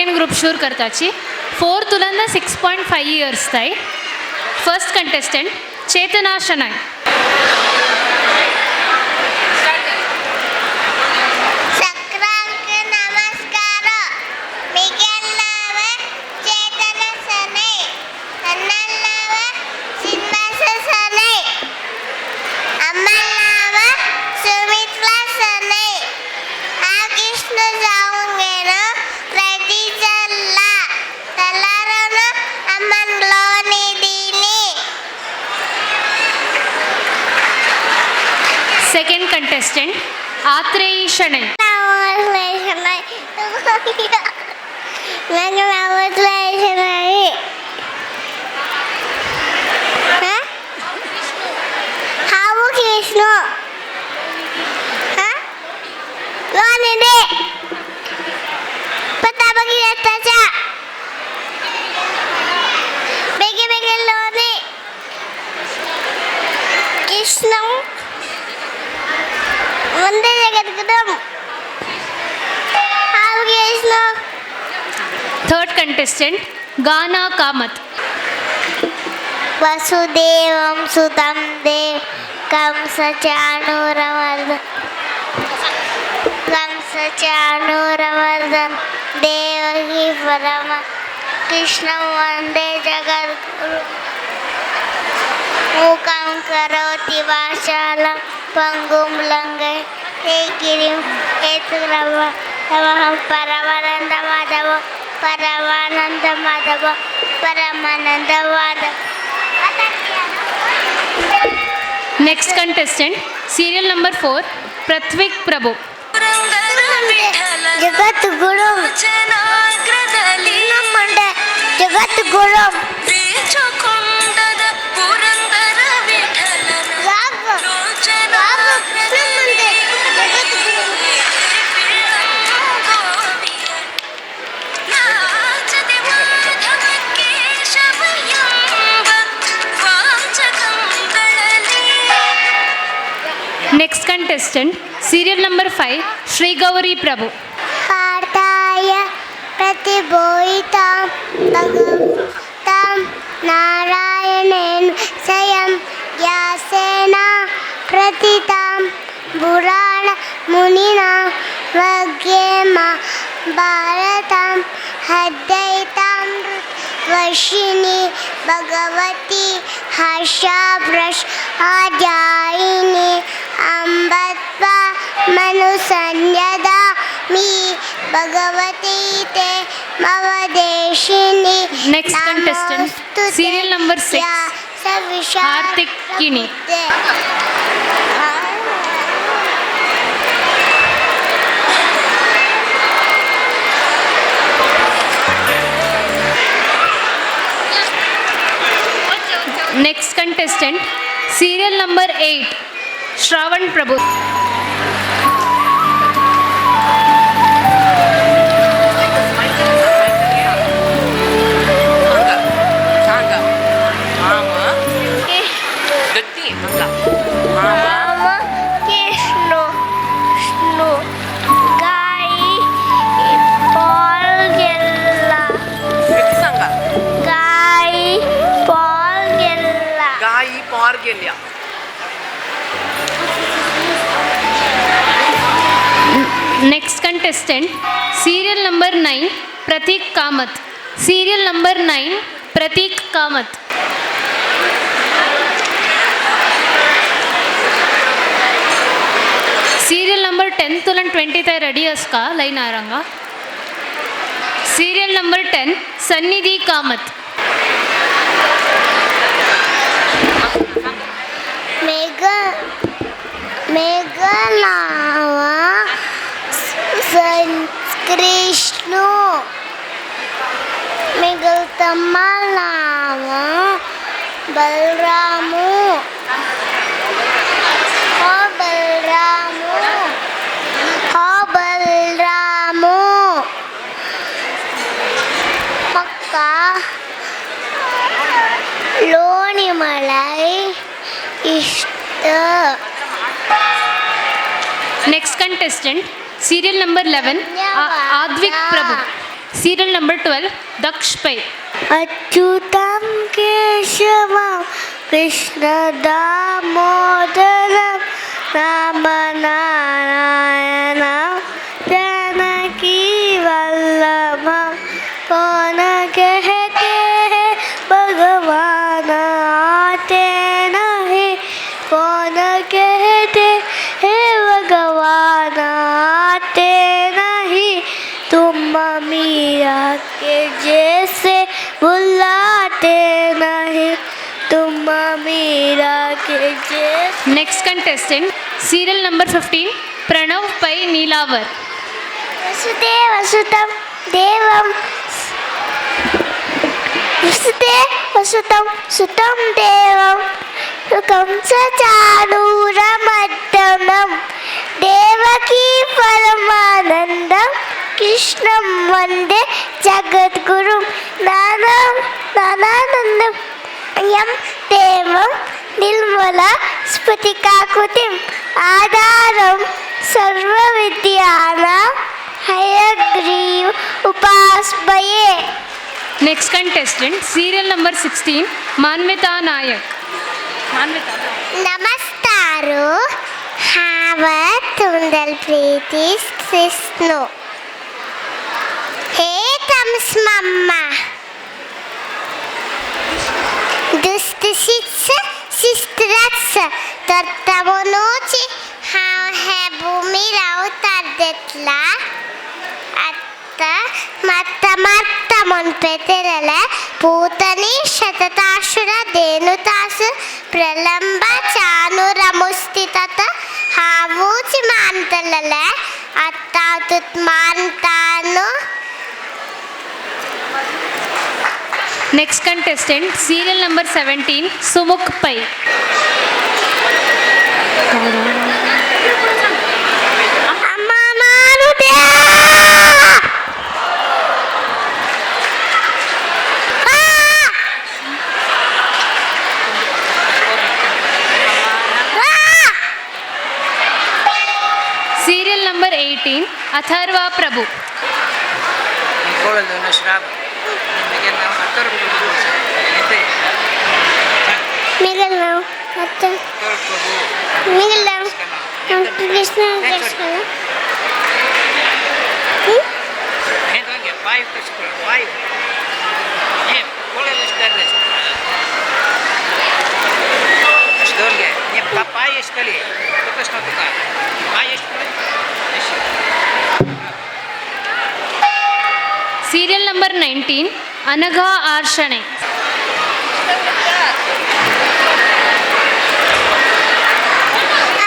Second group शूर करताची fourth उलंदा 6.5 years ताई. First contestant Chetana Shenoy. Sankranti ನಮಸ್ಕಾರ. ಮಿಗೆಲ್ಲವ ಚೇತನ ಸನೈ, ನನ್ನಲ್ಲವ ಶ್ರೀನಿವಾಸ ಸನೈ, ಅಮ್ಮಲ್ಲವ ಸುಮಿತ್ರಾ ಸನೈ. ಆ ಕೃಷ್ಣ ಜಾವಂಗೇನು ಪ್ರತಿಜಲ್ಲ ಎಲ್ಲರನ್ನು ಅಮ್ಮನ್ಲೋನಿದ್ದೀನಿ. Second contestant Atreyi Shenoy. ಹಾವು ಕೃಷ್ಣ ಲೋನಿದೆ ಪತಾಬಗಿ ಅತ್ತಾಚ ಬೇಗ ಬೇಗ ಲೋನಿ ಕೃಷ್ಣ ಒಂದೇ ಜಗದ್ಗುರು ಹಾವು Krishna. Third contestant Gana Kamath. वसुदेवं सुतं देव कंसचाणूरमर्दन कंसचाणूरमर्दन देवकी परम कृष्णं वन्दे जगद्गुरु. मूकं करोति वाचालं पङ्गुं लङ्घयते गिरिं यत्कृपा परमानन्द माधव परमानन्द माधव परमानन्द Madhava. Next contestant serial number 4 Prathvik Prabhu. Jagadguru ನಮ್ಮಂಡೆ ಜಗದ್ಗುರು. Next contestant serial number 5 Shri Gauri Prabhu. ಪಾರ್ಥಾಯ ಪ್ರತಿಬೋಹಿತಾಂ ಭಗವತಾಂ ನಾರಾಯಣೇನ ಸ್ವಯಂ ವ್ಯಾಸೇನ ಪ್ರತಿತಾಂ ಪುರಾಣ ಮುನಿನಾ ವಗ್ಯೇಮ ಭಾರತಂ ಹದ್ಯೈತಾಮೃತ ವರ್ಷಿಣಿ ಭಗವತಿ ಹರ್ಷಾಭ್ರಶ್ ಆಧ್ಯಾಯಿನಿ ಅಂಬತ್ವ ಮನುಸನ್ಯದಾಮಿ ಭಗವತಿ ತೇ ಮವದೇಶಿನಿ. Next contestant, serial number 6, Hardik Kini. Next contestant serial number 8 Shravan Prabhu. Rama Krishna Krishna ಗಾಯಿ ಪಾಲ್ಗೆಲ್ಲ ಗಾಯಿ ಪಾಲ್ಗೆಲ್ಲ ಗಾಯಿ ಪಾರ್ಗೆಲ್ಯ. Next contestant serial number 9 Prateek Kamath. Serial number 9 Prateek Kamath. Serial number 10 ತುಲನ್ 20 ತ ready ಅಸ್ಕ line ಆರಂಗ. Serial number 10 Sannidhi Kamath. ಮೇಘ ಮೇಘನಾಮ ಕೃಷ್ಣ ಮೇಘತಮ್ಮ ನಾಮ ಬಲರಾಮು ಹೋ ಬಲರಾಮು ಹೋ ಬಲರಾಮು ಪಕ್ಕ ಲೋಣಿಮಲೈ ಇಷ್ಟ. Next contestant serial number 11 Advik Prabhu. Serial number 12 Daksh Pai. Achyutam Keshavam Krishna Damodaram Rama Narayana Janaki Vallabham. कौन कहते हैं भगवान आते नहीं, कौन कहते हैं भगवान आते नहीं, तुम मीरा के जैसे बुलाते नहीं, तुम मीरा के जैसे। Next contestant serial number 15 Pranav Pai Neelavar. Vasudeva ಸುತಂ ದೇವಂ ವಸುದೇವ ವಸುತಂ ಸುತಂ ದೇವಂ ಕಂಸ ಚಾಣೂರಮರ್ದನಂ ದೇವಕೀ ಪರಮಾನಂದಂ ಕೃಷ್ಣಂ ವಂದೇ ಜಗದ್ಗುರುಂ. ನಾನಾ ನಾನಾನಂದಂ ಯಂ ದೇವಂ ನಿರ್ಮಲ ಸ್ಫಟಿಕಾಕೃತಿಂ ಆಧಾರಂ ಸರ್ವವಿದ್ಯಾನಾಂ Hayagriva ಉಪಾಸ್ಮಯೇ. Next contestant serial number 16 Manvita Nayak. Manvita. ನಮಸ್ತಾರು ಹಾವ ತುಂದಲ್ ಪ್ರೀತಿ ಕೃಷ್ಣು ಹೇ ತಮ್ಸ್ಮಮ್ಮ ದುಸ್ತುಶಿತ್ಸ ಶಿಸ್ತ್ರತ್ಸ ತತ್ತಮನೋಚಿ ಹಾव हे भूमी रावतात देतला ಅತ್ತ ಮತ್ತ ಮತ್ತ ಮೊನ್ಪೆತೆರಲೆ Putani ಶತತಾಸುರ ದೇನುತಾಸು Pralamba ಚಾನುರ ಮುಸ್ತಿತತ ಹಾವೂಚಿ ಮಾಂತಲಲೆ ಅತ್ತಾತುತ್ ಮಾಂತಾನು. Next contestant serial number 17 Sumukh Pai. ಅಮ್ಮ ನಾನು Serial number 18 Atharva Prabhu. Krishna Krishna. Serial number 19 Anagha R Shenoy.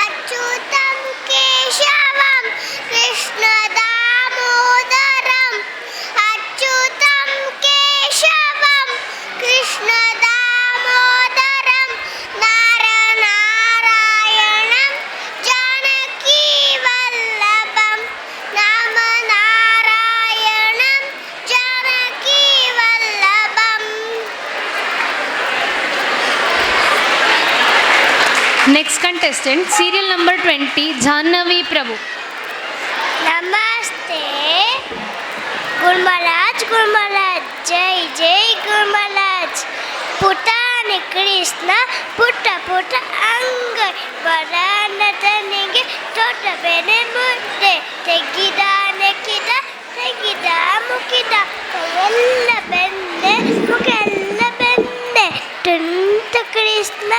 Achyutam Keshavam Krishna Damodaram Achyutam Keshavam Krishna Damodaram ನರನಾರಾಯಣಂ Janaki ವಲ್ಲಭಂ Rama ನಾರಾಯಣಂ Janaki ವಲ್ಲಭಂ. Next contestant serial number 20 Jahnavi Prabhu. ನಮಸ್ತೆ ಗುರುಮಹಾರಾಜ್, ಗುರುಮಹಾರಾಜ್ ಜೈ ಜೈ ಗುರುಮಹಾರಾಜ್. ಪುಟಾಣಿ ಕೃಷ್ಣ ಪುಟ್ಟ ಪುಟ್ಟ ಅಂಗೈ ಬರನತನಿಗೆ ತೋಟ ಬೆನೆ ಮುದ್ದೆ ತೆಗಿದ ನೆಕ್ಕಿದ ತೆಗಿದ ಮುಗಿದ ಕೈಯೆಲ್ಲ ಬೆನ್ನೆ ಮುಖೆಲ್ಲ ಬೆನ್ನೆ ತುಂತ ಕೃಷ್ಣ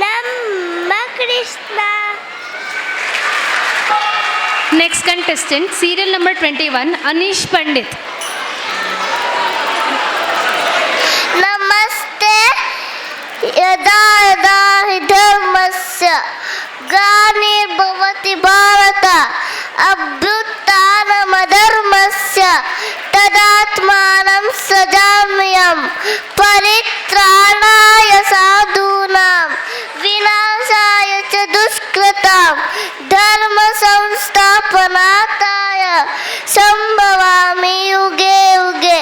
ನಮ್ಮ Krishna. Next contestant serial number 21 Anish Pandit. ನಮಸ್ತೆ. ಯದಾ ಯದಾ ಹಿ ಧರ್ಮಸ್ಯ ಗ್ಲಾನಿರ್ಭವತಿ ಭಾರತ ಅಭ್ಯುತ್ಥಾನಮಧರ್ಮಸ್ಯ ತದಾತ್ಮಾನಂ ಸೃಜಾಮ್ಯಹಂ. ಪರಿತ್ರಾಣಾಯ ಸಾಧೂನಾಂ ವಿನಾಶಾಯ ಚ ದುಷ್ಕೃತಾಂ ಧರ್ಮ ಸಂಸ್ಥಾಪನಾರ್ಥಾಯ ಸಂಭವಾಮಿ ಯುಗೆ ಯುಗೆ.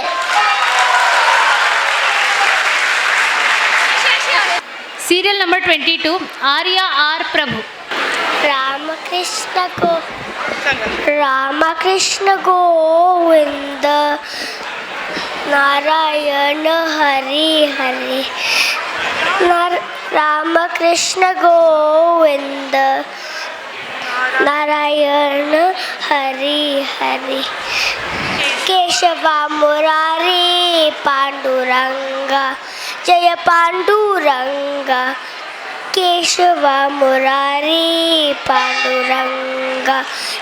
Serial number 22 Arya R Prabhu. Ramakrishna go Ramakrishna Govinda. Narayan Hari Hari. Ramakrishna Govind Narayan Hari Hari. Keshava Murari Panduranga Jai Panduranga. Keshava Murari Panduranga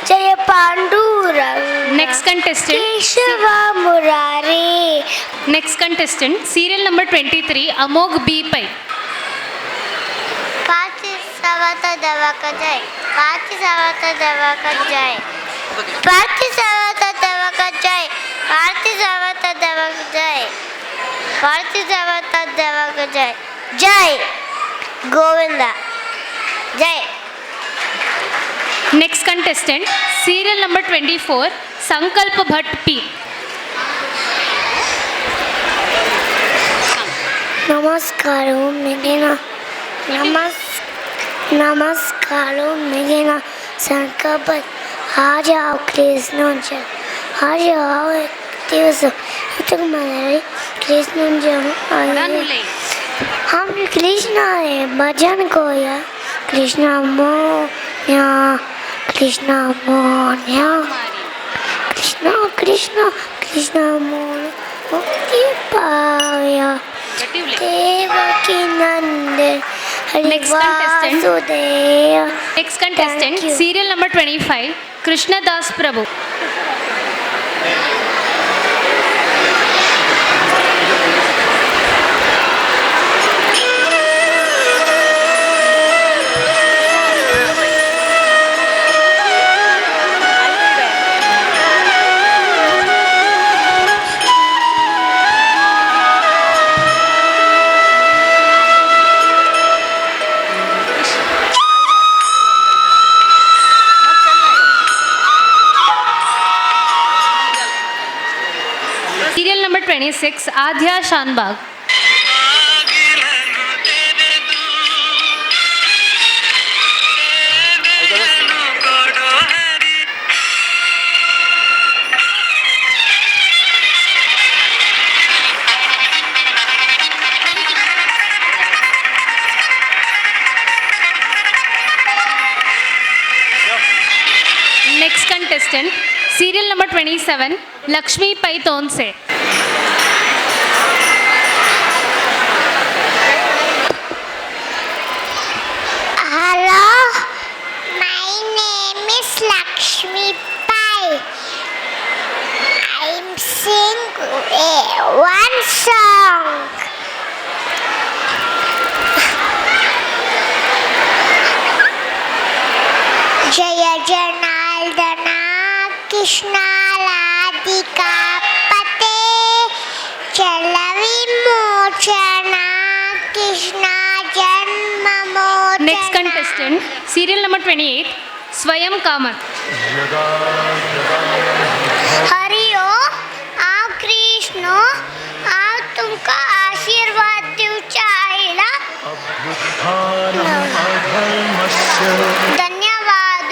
Jai Panduranga. Next contestant. Keshava Murari. Next contestant serial number 23 Amogh B Pai. पाच सवाता दवा का जाय, पाच सवाता दवा का जाय, पाच सवाता दवा का जाय, पाच सवाता दवा का जाय, पाच सवाता दवा का जाय. जय Govinda Jai. Next contestant serial number 24 Sankalp Bhat P. नमस्कार, मेरे नाम नमस्कार, मेरे नाम संकल्प. आज आप कृष्ण आज दिवस कृष्ण हम कृष्ण है भजन को या कृष्ण मोन्या कृष्ण मोन्या कृष्ण कृष्ण कृष्ण मोन मुक्ति पाया Devaki Nandan Hari Next contestant. Vasudev. Next contestant Thank you. Serial number 25 Krishnadas Prabhu. Serial number 26 Aadhya Shanbhag. Next contestant serial number 27 Lakshmi Pai Tonse. Hello, my name is Lakshmi Pai. I'm sing one song. Jaya Janardana Krishna Radhika Pate Chala Vimochana Krishna Janma Mochana. Next contestant serial number 28 Swayam Kamath. Hari Om, आप कृष्ण आप तुमका आशीर्वाद दिवच्या आईला धन्यवाद.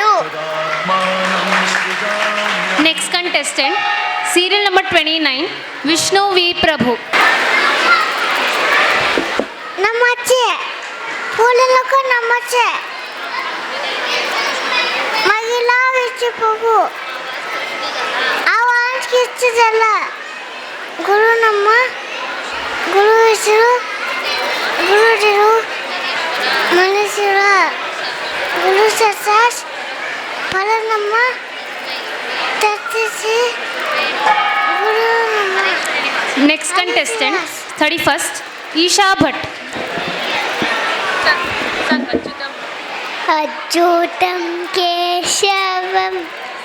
Next contestant serial number 29 Vishnu V Prabhu. नमस्ते बोले लोक, नमस्ते. महिला विष्णू प्रभू आवाज किती झाला. गुरु नम गुरु विष्णू गुरु देव मनुष्य गुरु ससास फल नम तत्से गुरु नम. Next contestant 31st Isha Bhat. Achyutam Keshavam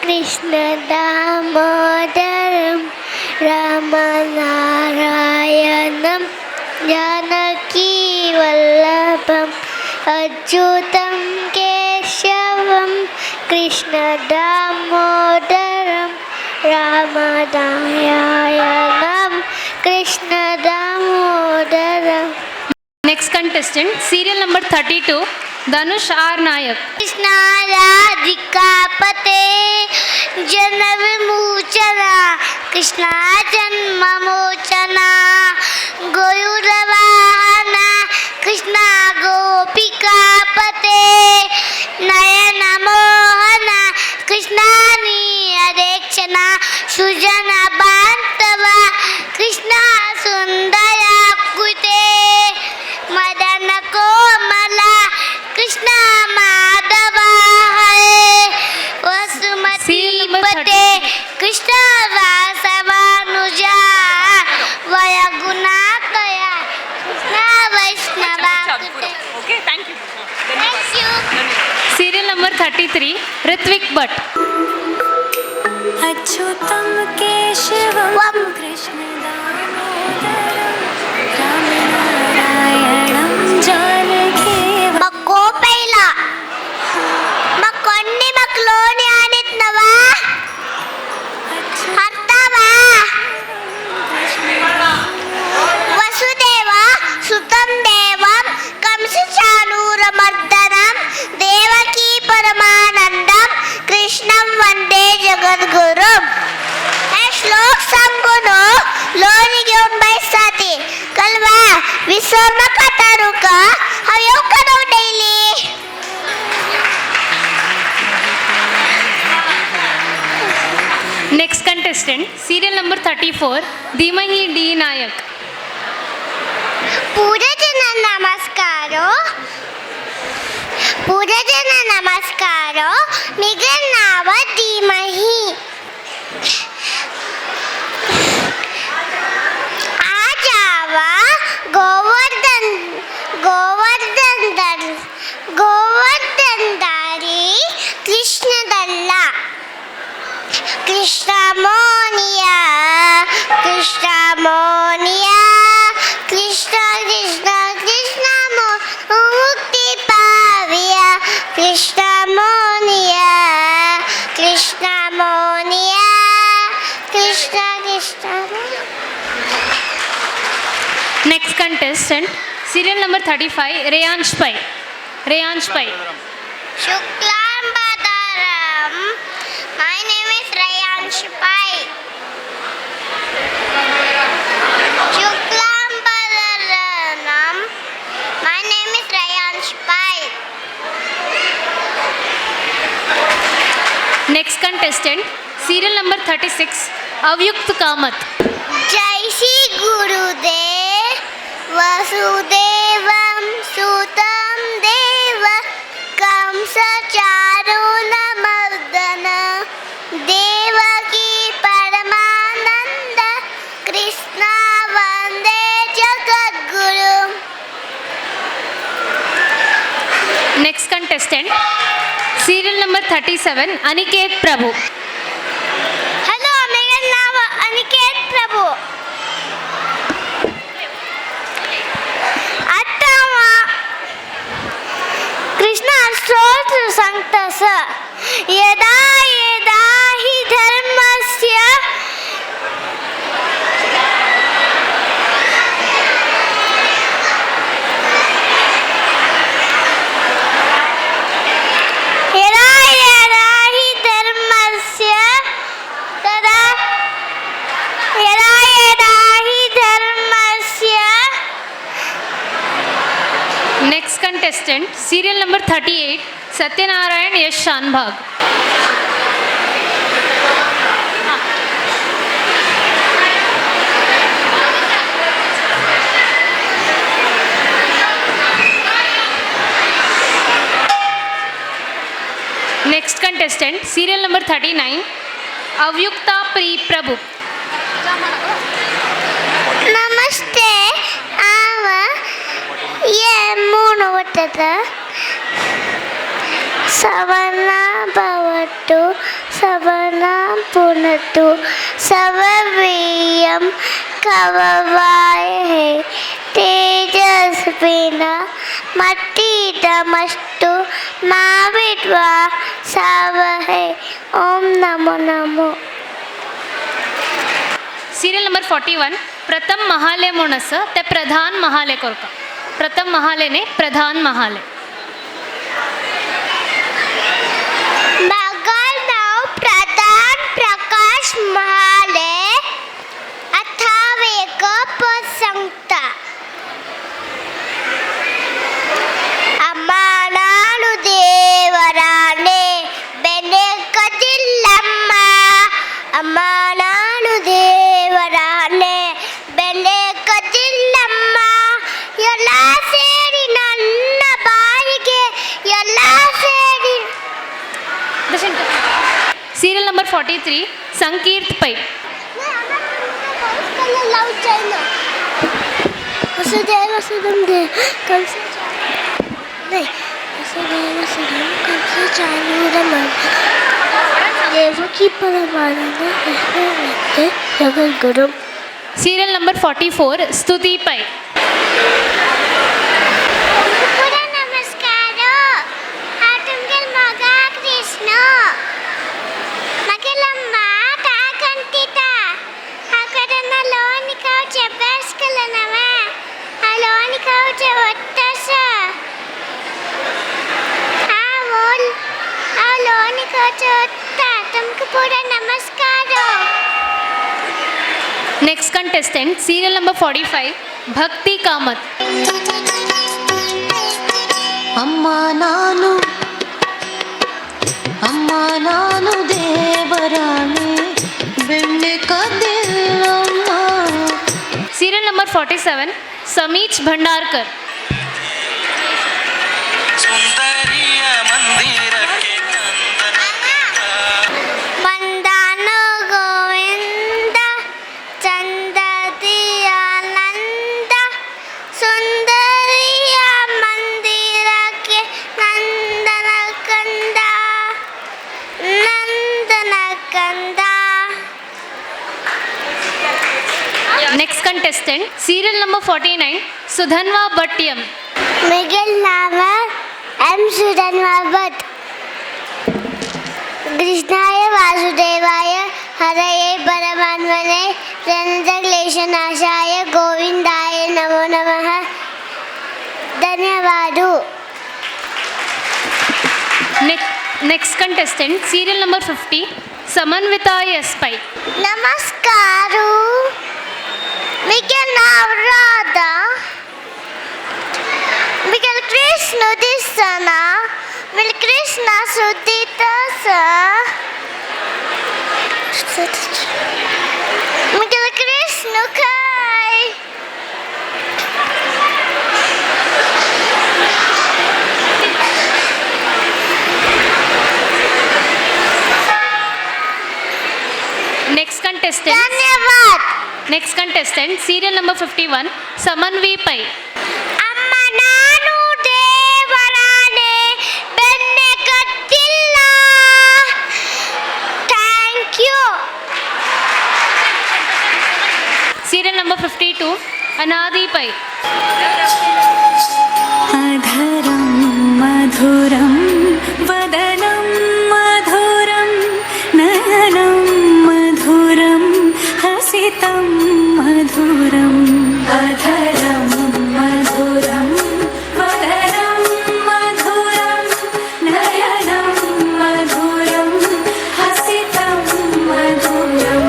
Krishna Damodaram Ramanarayanam Janaki Vallabham. Achyutam Keshavam Krishna Damodaram Ramanarayanam Krishna Damodaram. Next contestant serial number 32 Dhanush R Nayak. Krishna Radhika पते जन्म विमोचना कृष्णा जन्म मोचना. 33 Ritvik Bhat. Achyutam Keshavam Vam. Krishna Damodaram Ramanarayanam Janaki. मग कोपैला मग कोणी मग लोणी आणत नवा हरतावा. वसुदेव सुतं देवं कंसचाणूरमर्दनं देवकी परमानंदं कृष्णं वंदे जगद्गुरुं. हे श्लोक सांगून लोणी घेऊन बैसाती कलवा विसर नका तारुका हांव येवका न्हू daily. Next contestant serial number 34 Dhimahi D Nayak. ಪೂಜನ ನಮಸ್ಕಾರ. ಪೂಜನ ನಮಸ್ಕಾರ. ಮಿಗನಾವ ಧೀಮಹಿ. ಆಜಾವ ಗೋವರ್ಧನ್ ಗೋವರ್ಧನ್ ಗೋವರ್ಧನ್ಧಾರಿ ಕೃಷ್ಣದಲ್ಲ. ಕೃಷ್ಣ ಮೋನಿಯ ಕೃಷ್ಣ ಮೋನಿಯ ಕೃಷ್ಣ ಕೃಷ್ಣ ಕೃಷ್ಣ ಮೋ ಮುಕ್ತಿ ಪಾವಿಯ. Krishna ಮೋನಿಯ Krishna ಮೋನಿಯ Krishna Krishna. Next contestant serial number 35 Reyansh Pai. Reyansh Pai. Shuklambardaram. My name is Rayansh Pai. Shuklambardaram. My name is Rayansh Pai. Next contestant serial number 36 Avyukt Kamath. Jai Shri Gurudev. Vasudevam Sutam Deva Kamsa Charuna Mardana Devaki Paramananda Krishna Vande Jagadguru. Next contestant serial number 37 Aniket Prabhu. Hello, मेरा नाम अनिकेत प्रभु. आता कृष्ण स्तोत्र सांगतस. यदा यदा हि धर्मस्य यदा यदा हि धर्मस्य तदा यदा यदा हि धर्मस्य. Next contestant serial number 38 Satyanarayan S Shanbhag. Next contestant serial number 39 Avyukta Pri Prabhu. नमस्ते. आव ये ಮೂರು ಹುಟ್ಟದ. ಸವನ ಭವತು ಸವನ ಪುನತು ಸವವೀಯಂ ಕವವಾಯ ತೇಜಸ್ವಿನ ಮತ್ತಿದಮಸ್ತು ಮಾ ವಿದ್ವಾ ಸಾವಹೆ. ಓಂ ನಮೋ ನಮೋ. सिरियल नंबर 41 प्रथम महाले म्हूण आसा ते प्रधान महाले करता. प्रथम महाले न्ही, प्रधान महाले. मगर नाव प्रधान प्रकाश महाले. अथावेक पद सांगता. ಅಮ್ಮ ನಾನು ದೇವರಾಣೆ ಬೆನೆಕದಿಲ್ಲಮ್ಮ. ಅಮ್ಮ ನಾನು ದೇವರಾಣೆ ಬೆನೆಕದಿಲ್ಲಮ್ಮ. ಎಲ್ಲ ಸೇರಿ ನನ್ನ ಬಾಯಿಗೆ ಎಲ್ಲ ಸೇರಿ. Serial number 43 Sankeerth Pai. Vasudev Vasudam Dev Kamsa. नहीं. Devaki Paramananda Krishna Jagadguru. Serial number 44 Stuti Pai. ನಮಸ್ಕಾರ. ಆಟಂಕಲ್ ಮಗ ಕೃಷ್ಣ ಮಗಲಮ್ಮ ಕಾಕಂತಿತ ಅಕಡನ ಲೋನಿ ಕೌಚ ಅಭ್ಯಾಸಕಲನವ ಆ ಲೋನಿ ಕೌಚ ಒತ್ತಸ ಆ ಓಲ್ ಆ ಲೋನಿ ಕೌಚ ಒತ್ತ ತುಮಕು ಪೂರ ನಮಸ್ಕಾರ. Next contestant serial number 45 Bhakti Kamath. ಅಮ್ಮ ನಾನು, ಅಮ್ಮ ನಾನು ದೇವರಾಣೆ ಬೆಣ್ಣೆ ಕದಿಲ್ಲಮ್ಮ. Serial number 47 Sameech Bhandarkar. ಸುಂದರಿಯ ಮಂದಿರಕ್ಕೆ ನಂದನ ಬಂದಾನೋ ಗೋವಿಂದ ಚಂದದಿಯ ನಂದ ಸುಂದರಿಯ ಮಂದಿರಕ್ಕೆ ನಂದನ ಕಂದ ನಂದನ ಕಂದ. Next contestant serial number 49 Sudhanva Bhattiyam. Miguel ನಾಮ ಎಂ ಸುಧನ್ವಾ ಭಟ್. ಕೃಷ್ಣಾಯ ವಾಸುದೇವಾಯ ಹರಯೇ ಪರಮಾತ್ಮನೆ ಪ್ರಣತಕ್ಲೇಶನಾಶಾಯ ಗೋವಿಂದಾಯ ನಮೋ ನಮಃ. ಧನ್ಯವಾದ. Next contestant serial number 50 Samanvita S Pai. ನಮಸ್ಕಾರ. ಮಿಗೆಲ್ ನಾವ್ ರಾಧಾ ಮಿಗೆಲ್ ಕೃಷ್ಣ ದಿಸನ ಮಿಲ್ ಕೃಷ್ಣ ಸುದ್ದಿತಸ ಮಿಗೆಲ್ ಕೃಷ್ಣ ಕೈ. ನೆಕ್ಸ್ಟ್ ಕಂಟೆಸ್ಟೆಂಟ್ ಧನ್ಯವಾದ. Next contestant serial number 51 Samanvi Pai. ಅಮ್ಮ ನಾನು ದೇವರಾನೆ ಬೆನ್ನೆ ಕತ್ತಿಲ್ಲ. Thank you. Serial number 52 Anadi Pai. अधरं मधुरं वदनं मधुरं नयनं मधुरं हसितं मधुरम् अधरं मधुरं वदनं मधुरं नयनं मधुरं हसितं मधुरं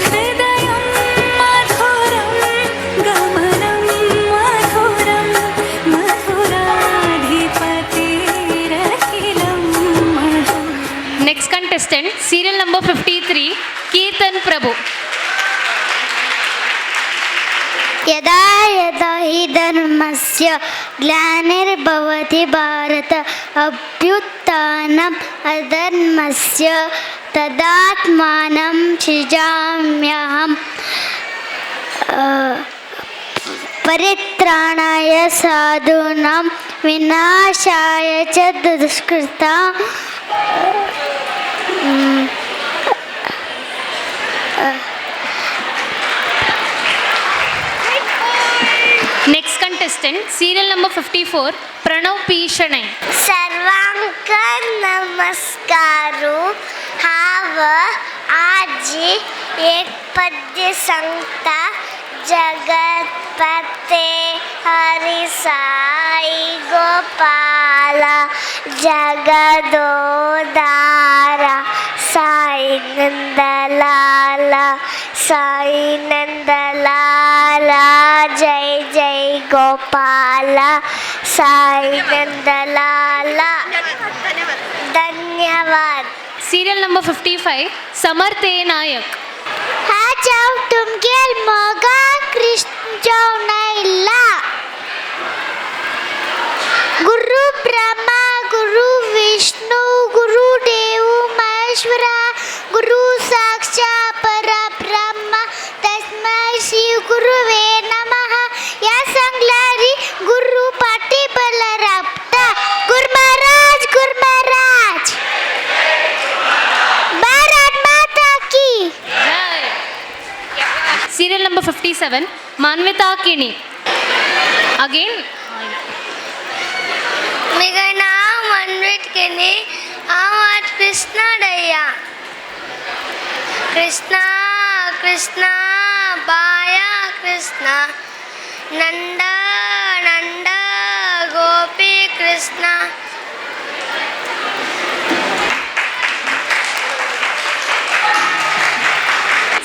हृदयं मधुरं गमनं मधुरं मधुराधिपतिरखिलं मधुरम्. Next contestant serial number 53 Keerthan Prabhu. यदा यदा हि धर्मस्य ग्लानिर्भवति भारत अभ्युत्थानम् अधर्मस्य तदात्मानं सृजाम्यहम्. परित्राणाय साधूनां विनाशाय च दुष्कृतां. Next contestant serial number 54 Pranav P Shenoy. ಸರ್ವಾಂಕ नमस्कार. हाव आजी एक पद्य सांगता. जगतपते हरी साई गोपाला जगदोदारा साई नंदलाला साई नंदलाला जय जय गोपाला साई नंदलाला. धन्यवाद. Serial number 55 Samarth A Nayak. हा चाव तुमगेल मगा कृष्ण जेवणायला. गुरु ब्रह्मा गुरु विष्णू गुरु देव महेश्वरा गुरु साक्षात परब्रह्म तस्मै श्री गुरुवे नमः. या सांगलारी गुरु पाठी बलराप्ता Guru Maharaj. Serial number 57 Manvita Kini. Again मिगे नांव मनवीत किनी. हांव आज कृष्णा डया. कृष्णा कृष्णा बाया Krishna, Nanda Nanda Gopi Krishna.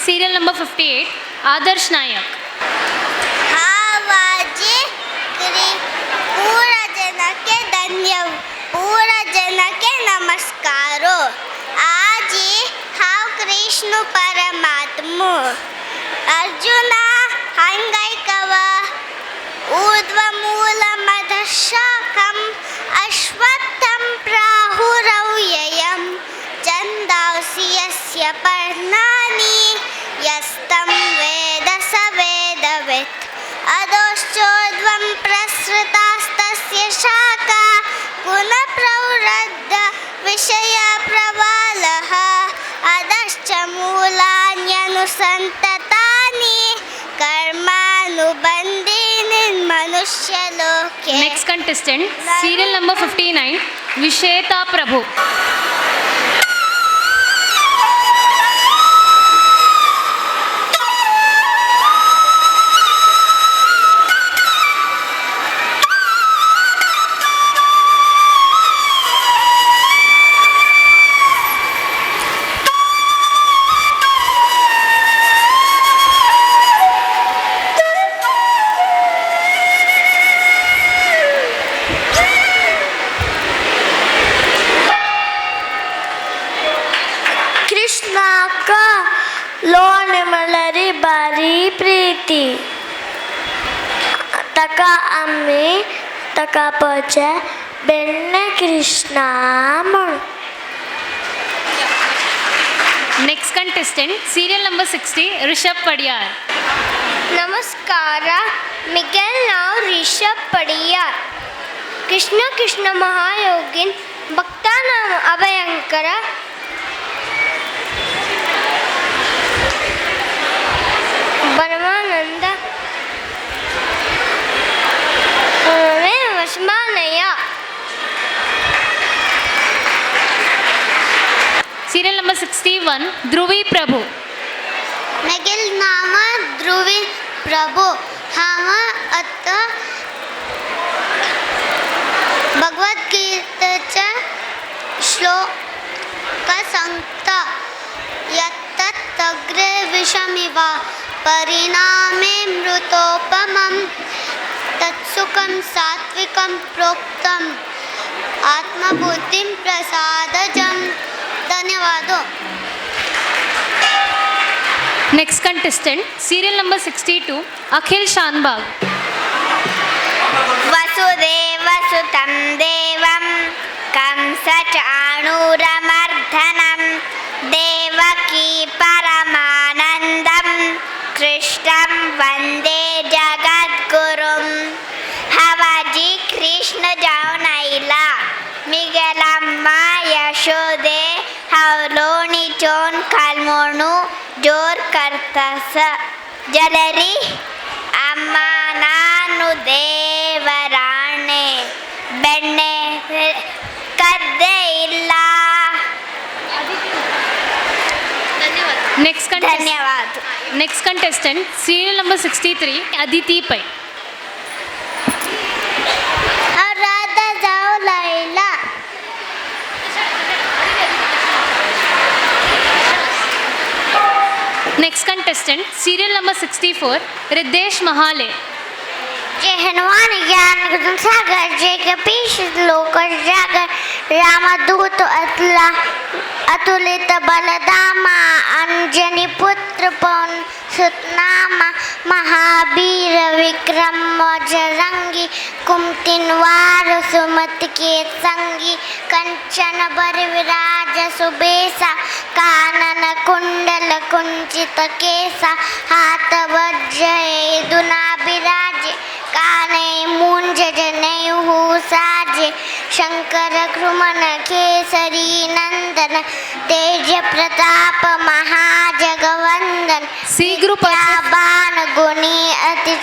Serial number 58 Adarsh Nayak. आवाजे पूरा जनके धन्य, पूरा जनके नमस्कारो. आजी हांव कृष्ण परमात्मो. अर्जुना हंगैकव ऊर्ध्वमूलमधशाखम् अश्वत्थं प्राहुरव्ययं छन्दांसि यस्य पर्णानि यस्तं वेद स वेदवित्. अधोश्चोर्ध्वं प्रसृतास्तस्य शाखा गुणप्रवृद्ध विषयप्रवालः. अधश्च मूलान्यनुसन्ततानि कर्मानुबन्धीनि मनुष्यलोके. Next contestant serial number 59 Visheta Prabhu. कृष्णाक लोणी म्हणल्यार बारी प्रीती. ताका आमी ताका पळचे बेण्णे कृष्णा म्हणून. Next contestant serial number 60 Rishabh Padiyar. ನಮಸ್ಕಾರ. ಮಿಗೆಲ್ ನಾವ್ ರಿಷಬ್ ಪಡಿಯಾರ್. ಕೃಷ್ಣ ಕೃಷ್ಣ ಮಹಾಯೋಗಿನ್ ಭಕ್ತಾನಾಮ ಅಭಯಂಕರ. ಪರಮಾನಂದ ವಶಮಾನಯ. Serial number 61 Dhruvi Prabhu. ಮೆಗೆಲ್ ನಾಮ ಧ್ರುವಿ ಪ್ರಭು. ಹಾವ ಅತ್ತ ಭಗವದ್ಗೀತೆಯ ಶ್ಲೋಕ ಸಂಕ್ತ. ಯತ್ತತ್ತಗ್ರೆ ವಿಷಮಿವ ಪರಿಣಾಮೇ ಮೃತೋಪಮಂ ತತ್ಸುಖಂ ಸಾತ್ವಿಕಂ ಪ್ರೋಕ್ತಂ ಆತ್ಮಬುದ್ಧಿಂ ಪ್ರಸಾದಜಂ. ಧನ್ಯವಾದ. Next contestant serial number 62 Akhil Shanbhag. वसुदेवसुतं देवं कंसचाणूरमर्दनं देवकी परमानन्दं कृष्णं वन्दे जगद्गुरुं. हवाजी कृष्ण जावन आयला मिगेलम्मा यशोदे हांव लोणीचोन कालमोणू जोर करतस जलरी ಅಮ್ಮ ನಾನು ದೇವರಾಣೆ ಬೆಣ್ಣೆ ಕದ್ದೆ ಇಲ್ಲ. ನೆಕ್ಸ್ಟ್ ಕಂಟೆಸ್ಟ್ ಧನ್ಯವಾದ. Next contestant serial number 63 Aditi Pai. Radha जाव Laila. Next contestant serial number 64 Riddhesh Mahale. जय हनुमान ज्ञान गुण सागर, जय कपीश लोक जागर. रामदूत अतुला अतुलित बलधामा, अंजनी पुत्र पवन सुतनामा. महावीर विक्रम बजरंगी, कुमतिनवार सुमत के संगी. कंचन बर विराज सुबेसा, कानन कुंडल कुंचित केसा. हाथ वज्र दुना बिराजे, काने मुंज जनेऊ साजे. शंकर कृमन केसरी नंदन, तेज Pratap महाजगवंदन. C group Banu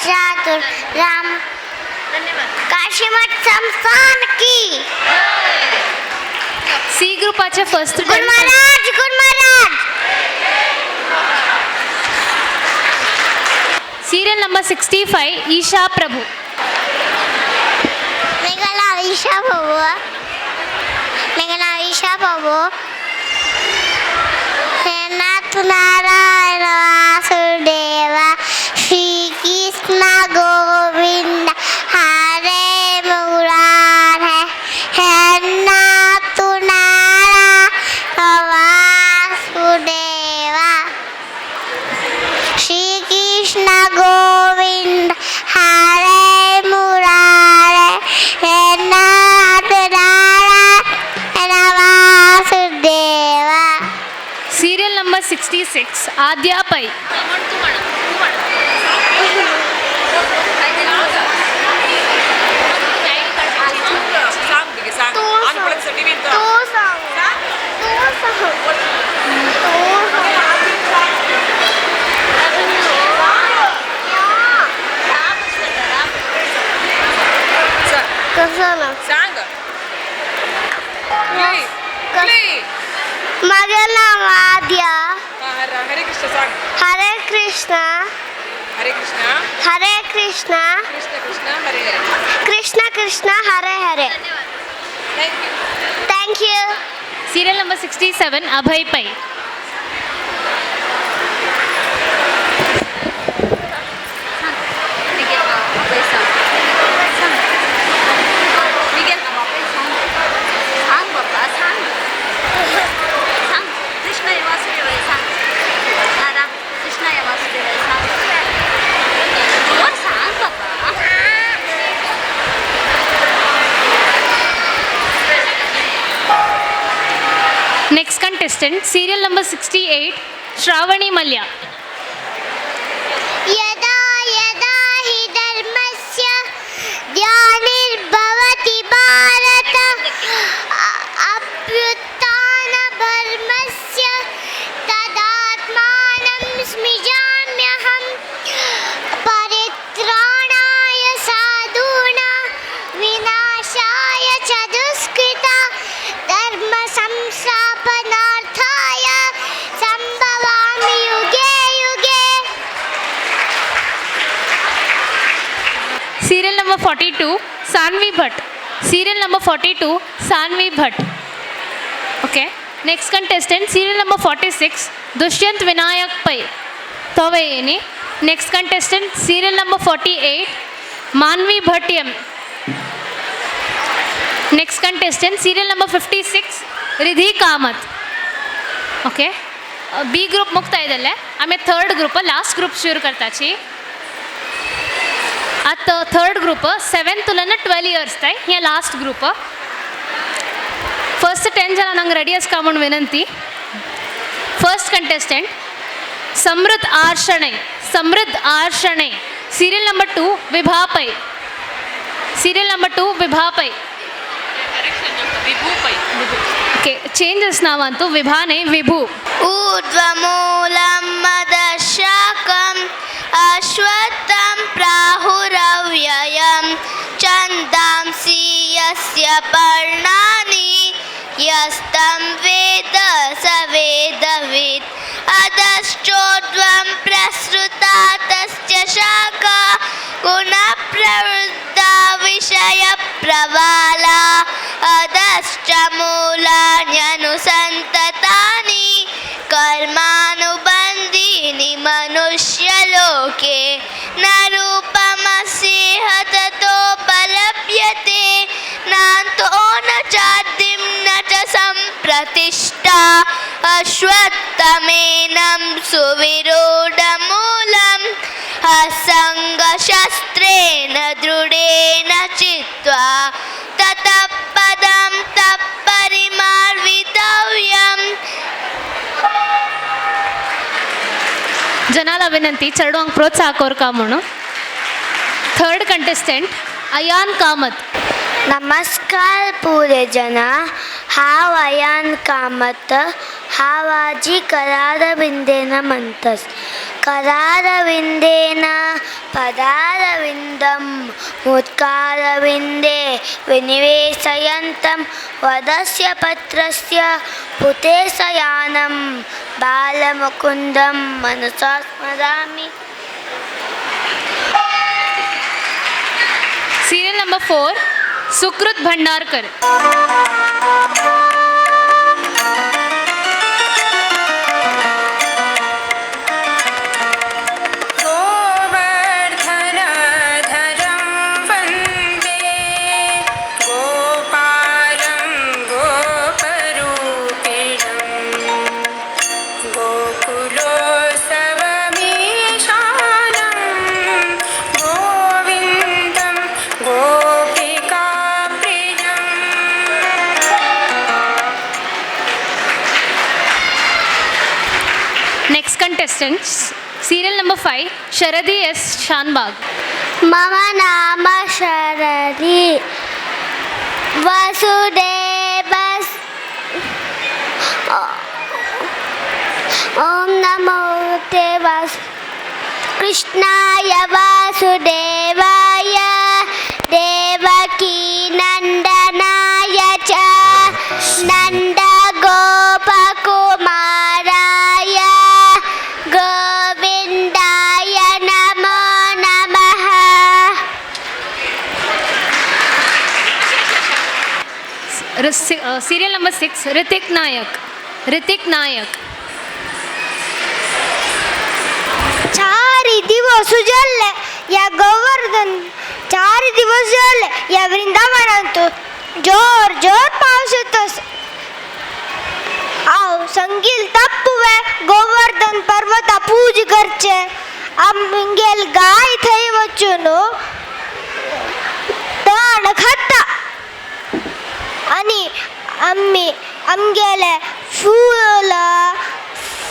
चातुर Ram. Kashimath संस्थान की। C ग्रुपाचे first Guru Maharaj, Guru Maharaj. Serial number 65 Isha Prabhu. मेरा नाम ईशा प्रभु है। मेरा नाम ईशा प्रभु। नाथ नारायण वासुदेव श्री कृष्ण गोविंद हरे मुरारे। हे नाथ नारायण वासुदेव श्री कृष्ण गोविंद हरे मुरारे। हे Nath Narayan Vasudev. Serial number 66 Aadya Pai. माझं नाव आद्या। हरे कृष्ण सांग। हरे कृष्ण। हरे कृष्ण। हरे कृष्ण। कृष्ण कृष्ण हरे हरे। कृष्ण कृष्ण हरे हरे। Thank you. Thank you. Serial number 67 Abhay Pai. Next contestant serial number 68 Shravani Mallya. यदा यदा हि धर्मस्य ग्लानिर्भवति भारत अभ्युत्थानधर्मस्य तदात्मानं सृजाम्यहम्। परित्राणाय साधूनां विनाशाय च दुष्कृता धर्म संस्थापनार्थाय संभवामि युगे युगे। Serial number 42 Sanvi Bhat. Serial number 42 Sanvi Bhat. Okay, next contestant serial number 46 Dushyant Vinayak Pai తోవయేని. Next contestant serial number 48 Manvi Bhat M. Next contestant serial number 56 Ridhi Kamath. Okay, B group मुक्ताय जाल्लें। आमी third group last group शुरू करताची। आतां third group 7 तुलन 12 years ताय हे last group. First 10 जणांक ready आसका म्हूण विनंती। First contestant Samruddh R Shanai. Samruddh R Shanai. Serial number 2 Vibha Pai. Serial number 2 Vibha Pai. Okay, changes नावांतु Vibha न्हय विभू। ऊर्ध्वमूलं मदशाकम् अश्वत्थं प्राहुरव्ययं छन्दांसि यस्य पर्णानि यस्तं वेद स वेदवित्। अधश्चोर्ध्वं प्रसृता तस्य शाखा गुणप्रवृद्धा विषयप्रवाला अधश्च मूलान्यनुसन्ततानि कर्मानुबन्धीनि मनुष्यलोके न रूपमस्येह ततोपलभ्यते नान्तो न चाद्यं न च सम्प्रतिष्ठा। अश्वत्थमेनं सुविरूढमूलम् असङ्गशस्त्रेण दृढेन चित्वा ततः पदं तत्परिमार्वितव्यम्। जनाला विनंती चेडवांक प्रोत्साह करका म्हणून। Third contestant Ayan Kamat. नमस्कार पूरे जना, हांव अयान कामत। हांव आजी करारविंदेन म्हणतस। करारविंदेन पदारविन्दं मुत्कारविन्दे विनिवेशयन्तं वदस्य पत्रस्य पुते शयानं बालमुकुन्दं मनसा स्मरामि. Serial number 4, Sukrut Bhandarkar. गोवर्धनधरं वन्दे गोपालं गोपरूपिणं गोकुलोत्सवमीशानं गोविन्दं गोपिकाप्रियम्. Next contestant, serial number 5, Sharadi S Shanbag. मम नाम शरदी. वसुदेव. ॐ नमो ते वासु कृष्णाय वासुदेवाय देवकीनन्दनाय च नन्दगोपकुमाराय गोविन्दाय नमो नमः. Serial number 6, Ritik Nayak. Ritik Nayak. चार दिवस उजळले या गोवर्धन, चार दिवस झाले या वृंदावनात जोर जोर पाऊस येतो. आव संगील तप्पुवे गोवर्धन पर्वता पूज करचे. आमगेल गाय थंय वचून तण खाता आणि आम्ही आमगेले फूल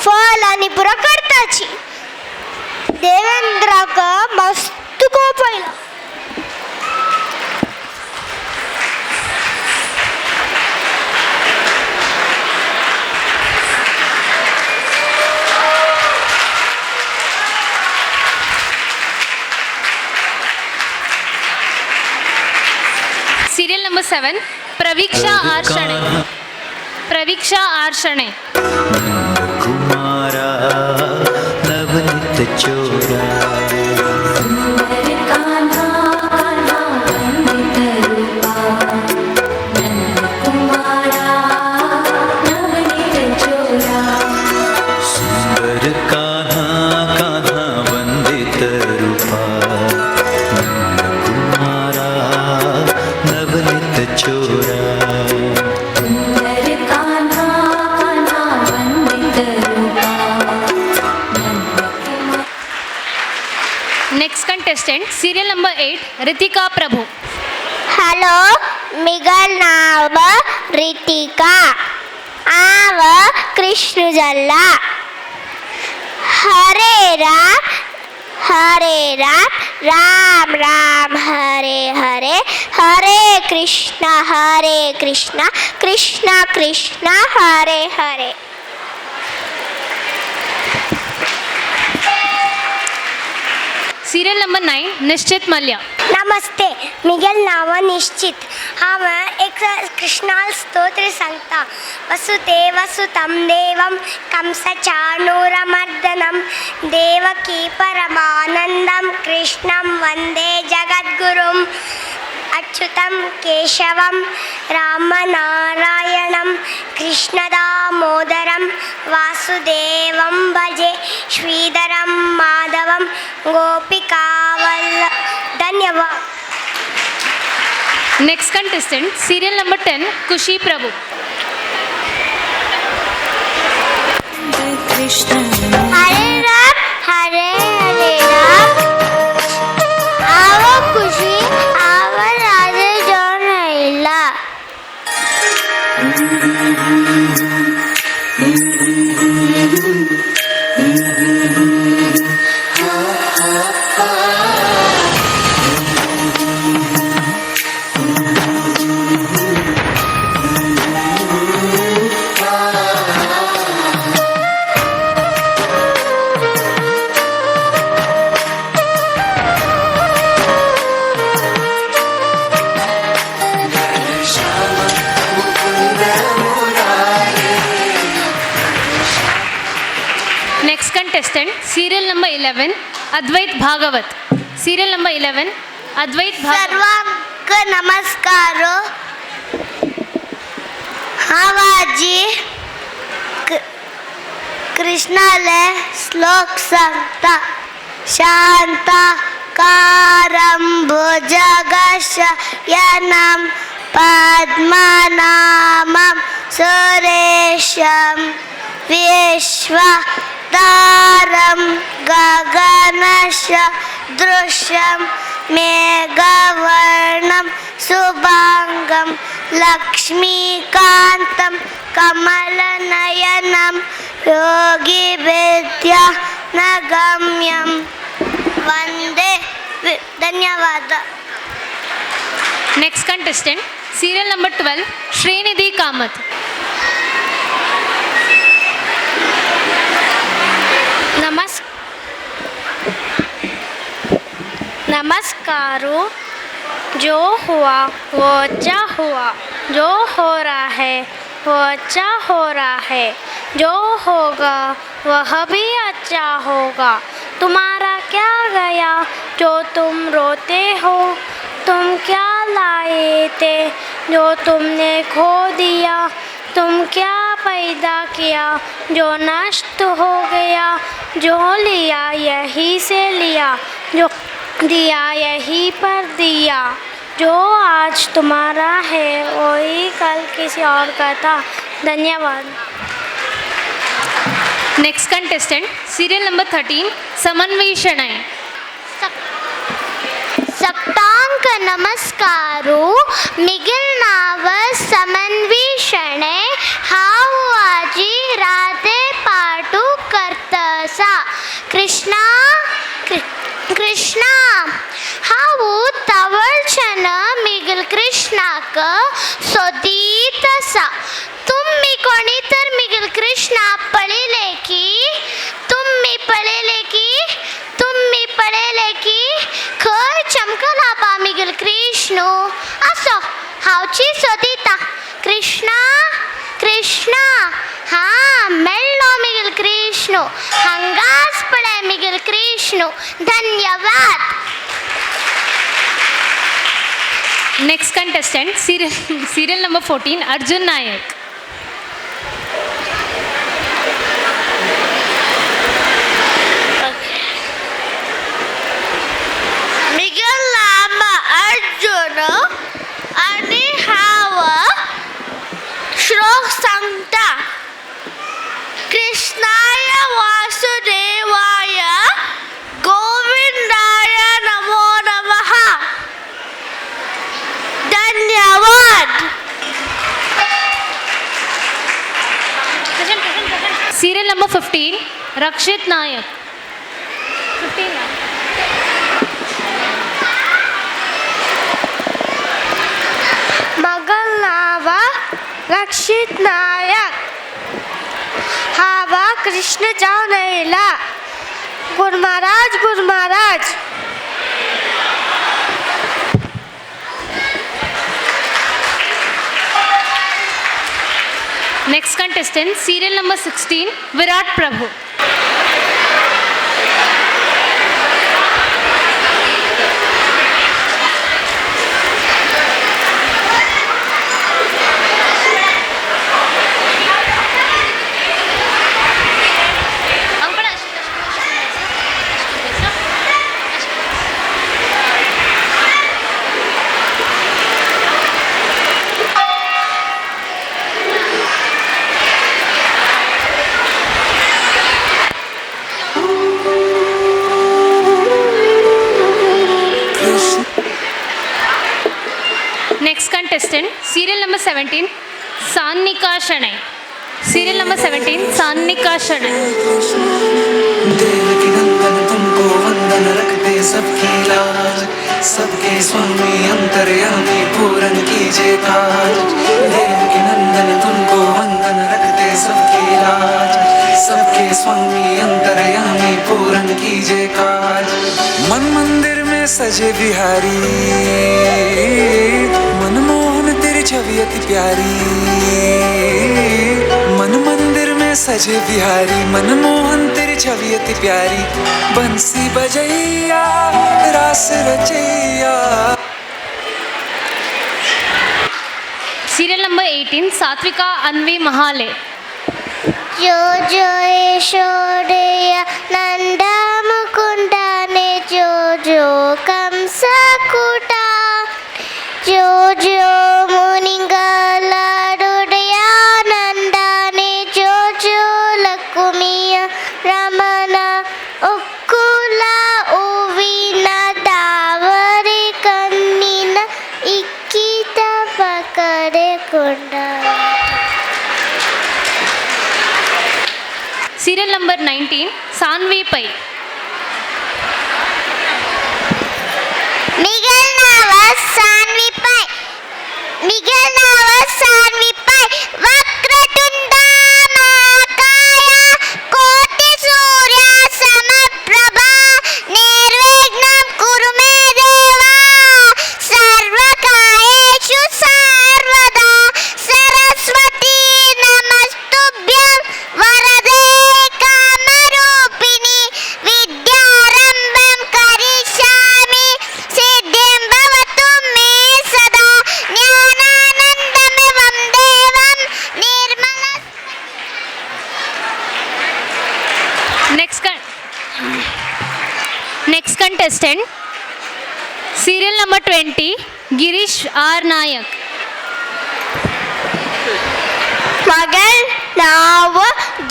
फल आणि पुरा करताची. देवेंद्राक मस्त कोप आयलो. Serial number 7, Praviksha R Shane. Praviksha R Shane. Kumara Navneet Chora. सुंदर कान्हा कान्हा वंदितरूपा नंदकुमारा नवनीत चोरा. सुंदर कान्हा कान्हा वंदित रूपा नंद कुमारा नवनीत चोरा. सुंदर कान्हा कान्हा वंदितरूपा नंदकुमारा. Next contestant, serial number 8, Ritika Prabhu. Hello, मिगल नाव रितिका. आव कृष्णजल्ला. हरे राम हरे राम राम राम हरे हरे, हरे कृष्ण हरे कृष्ण कृष्ण कृष्ण हरे हरे. Serial number 9, Nishchit Mallya. नमस्ते, मिगेल नाव निश्चित. हांव एक कृष्णाल स्तोत्र सांगता. वसुदेव सुतं देवं कंसचाणूरमर्दनं देवकी परमानन्दं कृष्णं वन्दे जगद्गुरुम्. अच्युतं केशवं रामनारायणं कृष्णदामोदरं वासुदेवं भजे श्रीधरं माधवं गोपिकावल्ल. धन्यवाद. Next contestant, serial number 10, Kushi Prabhu. Krishna Hare Ram Hare Hare Ram. आव खुशी आव राधे जॉन आयला. Contestant serial number 11 Advait Bhagavat. Serial number 11 Advait Bhagavat. सर्वांक नमस्कार. हांव आजी कृष्णाले श्लोक सांगता. शांताकारं भुजगशयनं पद्मनाभं सुरेशं विश्वदारं गगनसदृशं मेघवर्णं शुभाङ्गं लक्ष्मीकान्तं कमलनयनं योगिविद्यानगम्यं वन्दे. धन्यवाद. Next contestant serial number 12 Srinidhi Kamath. नमस्कार. जो हुआ वो अच्छा हुआ, जो हो रहा है वो अच्छा हो रहा है, जो होगा वह भी अच्छा होगा. तुम्हारा क्या गया जो तुम रोते हो, तुम क्या लाए थे जो तुमने खो दिया, तुम क्या पैदा किया जो नष्ट हो गया, जो लिया यही से लिया, जो दिया यही पर दिया, जो आज तुम्हारा है वही कल किसी और का था. धन्यवाद. Next contestant serial number 13 Samanvi Shenoy. सप्तांक नमस्कारू. मिगिल नाव समन्वी शणे. हांव आजी राधे पाटू करतसा. कृष्णा कृष्णा हांव तवळच्यान मिगल कृष्णाक सोदीत आसा. तुमी कोणी तर मिगल कृष्णा पळयले की? तुमी पळयले की? तुमी पळयले की? खंय चमकला बा मिगल कृष्णू? असो हांवची सोदिता. कृष्णा कृष्णा, हां मेळ्ळो मिगल कृष्णू. हांगाच पळय मिगल कृष्णू. धन्यवाद. Next contestant serial number 14 Arjun Nayak. Miguel नाम अर्जुन आनी हांव श्लोक सांगता. कृष्णाय वासुदेवाय गोविंदाय नमो नमः. धन्यवाद. Serial number 15 Rakshit Nayak. 15. मगल नाव रक्षित नायक. हावा कृष्ण जाऊन Guru Maharaj Guru Maharaj. Next contestant serial number 16 Virat Prabhu. Next contestant serial number 17 Sanika Shenoy. Serial number 17 Sanika Shenoy. Devaki Nandan तुमको वंदन, रखते सबकी लाज, सबके स्वामी अंतर्यामी पूरन कीजे काज. देवकी नंदन तुमको वंदन, रखते सबकी लाज, सबके स्वामी अंतर्यामी पूरन कीजे काज. मन मंदिर में सजे बिहारी, मनमोहन तेरी छवि अति प्यारी. मन मंदिर में में सजे बिहारी, मनमोहन तेरी छवि अति प्यारी, बंसी बजैया रास रचैया। Serial number 18 Satvika Anvi Mahale. जो जो यशोदया नंदा मुकुंदा ने, जो जो कंस कुटा, जो जो मुनिगलाडुडया नंदा ने, जो जो लकुमिय रमण उक्कुಲ ಹೂವಿನ ದಾವರಿ ಕಣ್ಣಿನ ಇಕ್ಕಿತ ಪಕಡೆ ಕೊಂಡ. Serial number 19 Sanvi Pai. Miguel Navas Sanvi Pai. Miguel Navas Sanvi Pai. Vakratunda Mahakaya Koti Surya Samaprabha Nirvignam Kuru Me Deva Sarvakaryeshu Sarvada Saraswati Namastubhyam Varade Kamarupini Vidyarambham Karishami Siddhim Bhavatu Me Sada Jnananandamivam Devam Nirmala. Next contestant serial number 20 Girish R Nayak. मगल नाव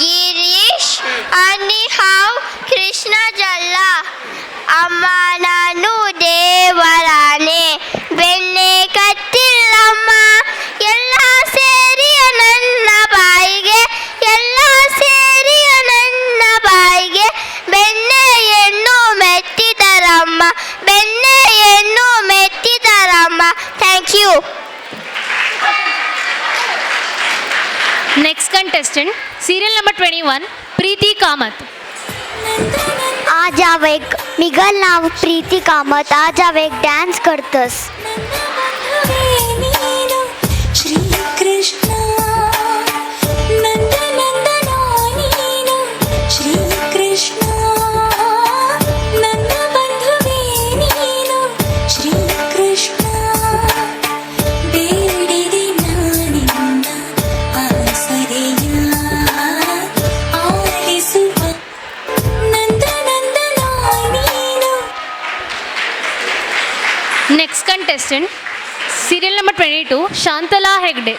गिरीश आणि हांव कृष्ण जल्ला. अम्मा ನಾನು ದೇವರಾನೆ ಬೆಣ್ಣೆ ಕತ್ತಿಲ್ಲಮ್ಮ, ಎಲ್ಲ ಸೇರಿಯ ನನ್ನ ಬಾಯಿಗೆ, ಎಲ್ಲ ಸೇರಿಯ ನನ್ನ ಬಾಯಿಗೆ, ಬೆಣ್ಣೆಯನ್ನು ಮೆತ್ತಿದರಮ್ಮ, ಬೆಣ್ಣೆಯನ್ನು ಮೆತ್ತಿದರಮ್ಮ. Thank you. Next contestant serial number 21 Preeti Kamath. आज हांव एक मिगल नांव प्रीती कामत. आज हांव एक डांस करतस. ಶ್ರೀಕೃಷ್ಣ ನಂದನಂದನ ನೀನು, ಶ್ರೀಕೃಷ್ಣ ನನ್ನ ಬಂಧುವೇ ನೀನು, ಶ್ರೀಕೃಷ್ಣ ಬೇಡಿದೆ ನಾನಿನ್ನ ಆಸರೆಯ ಆಲಿಸುವ ನಂದನಂದನ ನೀನು. Next contestant serial number 22 Shantala Hegde.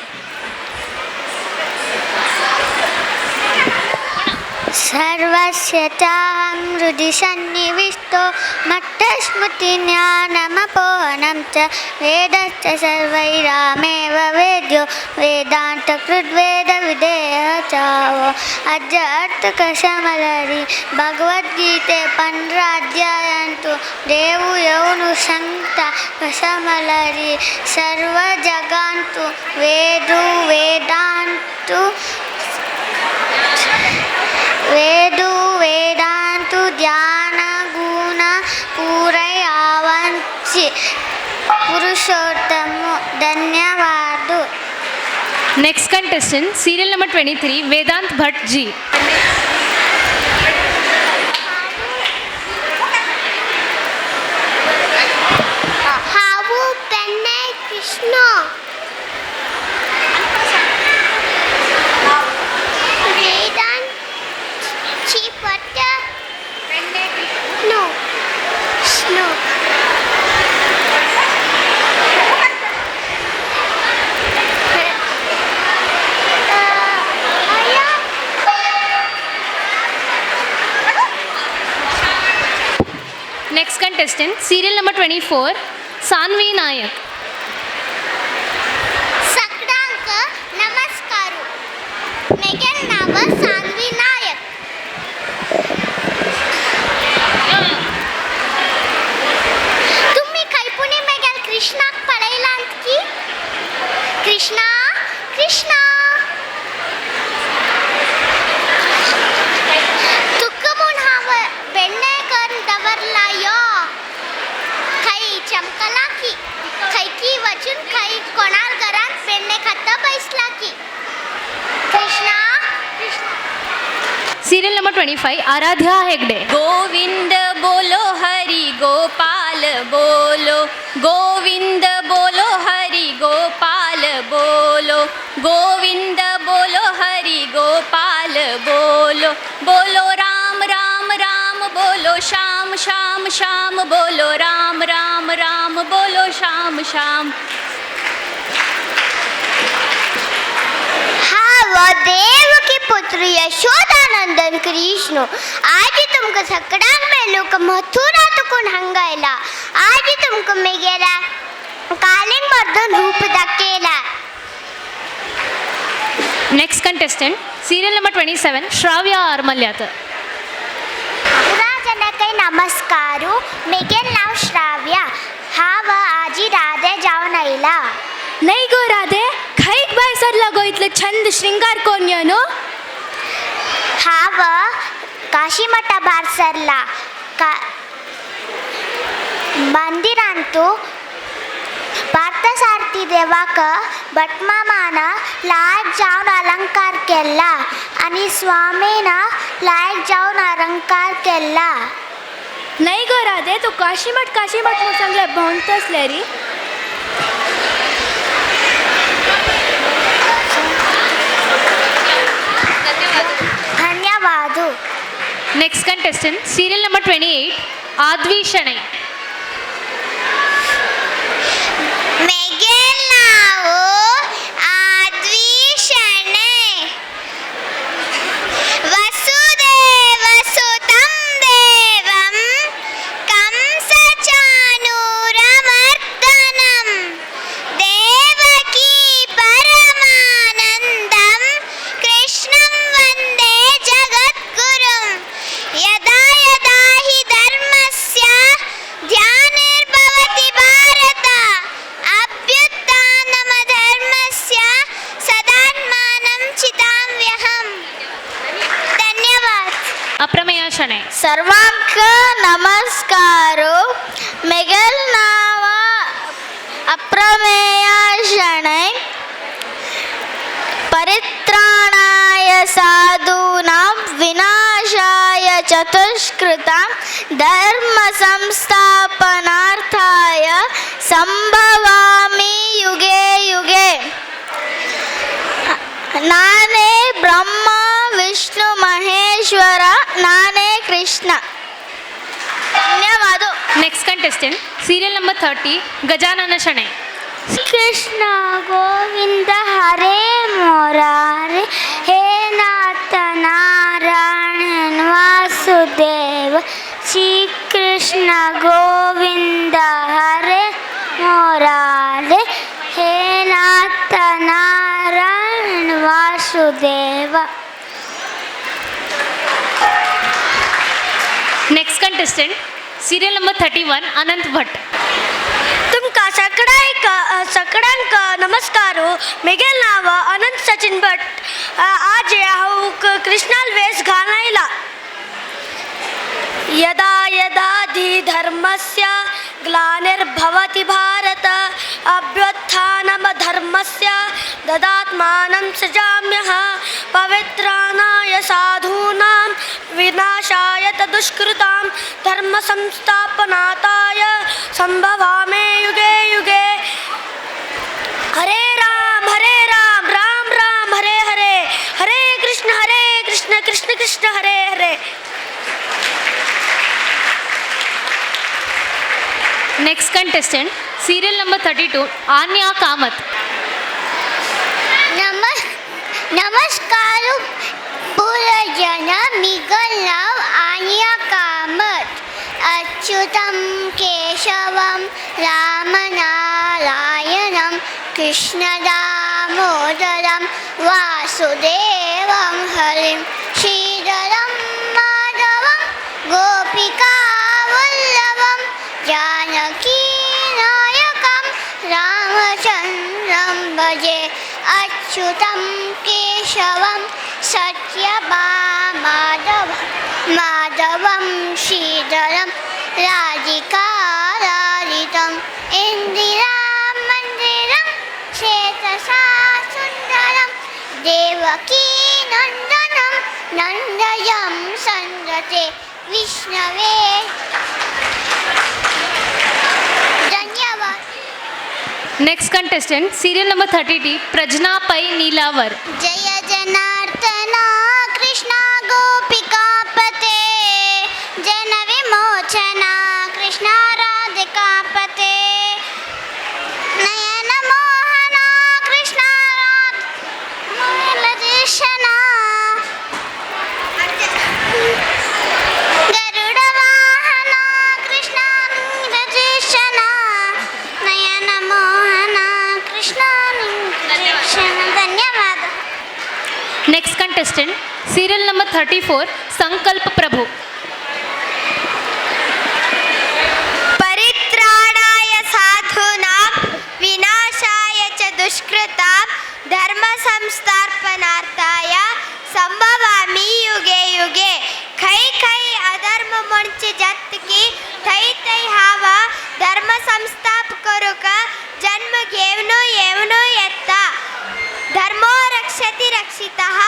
सर्वस्य चाहं हृदि सन्निविष्टो मत्तस्मृतिज्ञानमपोहनं च वेदश्च सर्वैरामेव वेद्यो वेदान्तकृद्वेदविधेयः चावो. अद्य अर्थकशमलरी भगवद्गीते 15 अध्यायंतु देವು ಯೌನು ಸಂತ ಕಶಮಲರಿ ಸರ್ವ ಜಗಂತು ವೇದು ವೇದಾಂತು ವೇದು ವೇದಾಂತು ಧ್ಯಾನ ಗುಣ ಪೂರೈಯಾವಂಚಿ ಪುರುಷೋತ್ತಮ. ಧನ್ಯವಾದ. Next contestant serial number 23 Vedant Bhat ji. ಹಾವು ಬೆಣ್ಣೆ Krishna Vedant ಚೀಪಟ್ಟ snow snow. Next contestant serial number 24 Sanvi Nayak. ಸಕಡಾಂಕ ನಮಸ್ಕಾರ. ಮೆಗೆಲ್ ನಾವ ಸಾನ್ವಿ ನಾಯಕ್. तुम्ही खंयपुणी मेगेल कृष्णाक पळयलांत की? कृष्णा कृष्णा तुका म्हूण हांव बेण्णे करून दवरला, यो खंय चमकला की, खंयकी वचून खंय कोणार घरांत बेण्णे खाता बैसला की. Krishna Krishna. Serial number 25, Aradhya Hegde. Govind बोलो हरि गोपाल बोलो, गोविंद बोलो हरि गोपाल बोलो, गोविंद बोलो हरि गोपाल बोलो, बोलो राम राम राम बोलो, श्याम श्याम श्याम बोलो, राम राम राम बोलो, श्याम श्याम. हांव देवकी पुत्र यशोदानंदन कृष्ण आज तुमकां सगळ्यांक मेलूक मथुरा तुकून हांगा आयला. आज तुमकां मेगेल्या कालिंग मर्दन रूप दाखयला. Next contestant, serial number 27, Shravya Armalyath. पुरा नमस्कार. मेगेल नाव श्राव्या. हांव आजी राधे जावन आयला. नाही गो राधे, खैक बाय सरला गो इतले छंद शृंगार कोण नो? हांव काशीमठा भार सरला. का मंदिरांतू पार्थसारथी देवाक भटमामान लायक जावन अलंकार केला आनी स्वामीन लायक जावन अलंकार केला. नाही गो राधे, तू काशीमठ काशीमठ म्हूण सांगले भोंवतसले री. धन्यवाद. Next contestant, serial number 28, Advi Shanai. मेगेल नाव आद्वी शणै. वसुदेव सुतं देवं कंसचाणूरमर्दनं देवकी परमानन्दं कृष्णं वन्दे जगद्गुरुं. यदा यदा हि धर्मस्य ध्यानिर्भवति भारत अभ्युत्थानमधर्मस्य सदात्मानं चिताम्यहम्. धन्यवाद. Aprameya Shanai. सर्वांक नमस्कार. मेगेल नाव अप्रमेय शणै. परित्राणाय साधूनां विनाशाय च दुष्कृतां धर्म संस्थापनार्थाय संभवामि युगे युगे. नाने ब्रह्म विष्णु महेश्वर नाने कृष्ण. धन्यवाद. Next contestant, serial number 30, Gajanana Shanai. Krishna Govind Hare Murari हे नाथ नारायण वासुदेव. श्री कृष्ण गोविंद हरे मुरारे हे Nath Narayan Vasudev. Next contestant, serial number 31, Anant Bhatt. तुमकां सगळ्यांक सगळ्यांक नमस्कार. मेगेल नाव अनंत सचिन भट. आज हांव कृष्णाल वेस घालून आयला. यदा यदा धि धर्मस्य ग्लानिर्भवति भारत अभ्युत्थानमधर्मस्य ददात्मानं सृजाम्यहं पवित्राणाय साधूनां विनाशाय तदुष्कृतां धर्म संस्थापनार्थाय संभवामि युगे युगे. हरे राम हरे राम राम राम हरे हरे, हरे कृष्ण हरे कृष्ण कृष्ण कृष्ण हरे हरे. Next contestant, serial number 32, Anya Kamath. नमस्कार पुरजन. मिगल नाव आन्या कामत. अच्युतं केशवं रामनारायणं कृष्णदामोदरं वासुदेवं हरिं श्रीधरं माधवं गोपिकावल्लभं जानकीनायकं रामचन्द्रं भजे. अच्युतं केशवं सत्यभामाधव माधवं श्रीधरं राधिकालालितम् इन्दिरा मन्दिरं चेतसा सुन्दरं देवकी नन्दनं नन्दयं सन्दते विष्णवे. धन्यवाद. Next contestant, serial number 32, Prajna Pai Neelavar. Jaya Janardhana Krishna గోపికాపతే, జన విమోచన కృష్ణ రాధికాపతే, నయన మోహన కృష్ణ రాధేశన, గరుడ వాహన కృష్ణ రజేశన, నయన మోహన Krishna నీరజేశన. ధన్యవాద. Next contestant, serial number 34, Sankalp Prabhu. పరిత్రాణాయ సాధూనాం వినాశాయ చ దుష్కృతాం ధర్మ సంస్థాపనార్థాయ సంభవామి యుగే యుగే. खै खै अधर्म म्हणचे जातकी थै थै हावा धर्म संस्थाप करूक जन्म घेवन येवन येता. धर्मो रक्षति रक्षितः.